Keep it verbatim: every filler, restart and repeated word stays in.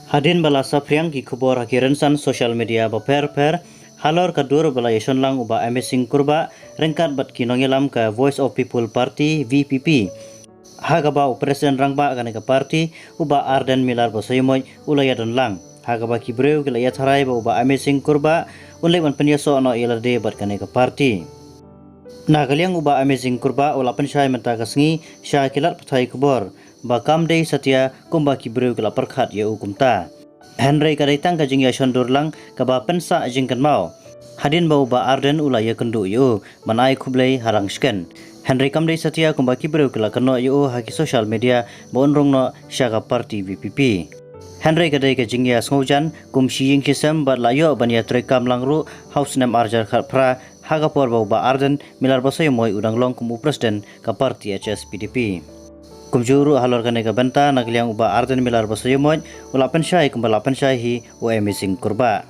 Hadien ba la saphriang ki khubor ha ki rynsan social media bapher pher halor ka dur ba la ïashon lang u Bah Amazing Kurbah ryngkat bad ki nongïalam ka Voice of People Party, V P P, ha kaba u President Rangbah kane ka party, u Bah Ardent Miller Basaiawmoit, u la ïadon lang, ha kaba ki briew ki la ïatharai ba u Bah Amazing Kurbah un leit ban pynïasoh noh ïa lade bad kane ka party. Na ka liang u Bah Amazing Kurbah u la pynshai mynta ka sngi sha ki lad pathai khubor ba kam dei satia kumba ki briew ki la pyrkhat ïa u kumta. Hynrei ka dei tang ka jingïashondur lang kaba pynsah jingkynmaw, hadien ba u Bah Ardent u la ïakynduh ïa u ban ai khublei ha rangshken. Hynrei kam dei satia kumba ki briew ki la kynnoh ïa u ha ki social media ba un rung noh sha ka party V P P. Hynrei ka dei ka jingïasngewjan kum shi ïing shi sem bad la ïoh ban ïatreikam lang ruh ha u snem ar hajar khatphra, ha ka por ba u Bah Ardent Miller Basaiawmoit u dang long kum u President ka party H S P D P. Kumjuh ruh halor kane ka bynta, na ka liang u Bah Ardent Miller Basaiawmoit u la pynshai kumba la pynshai hi u Amazing Kurbah.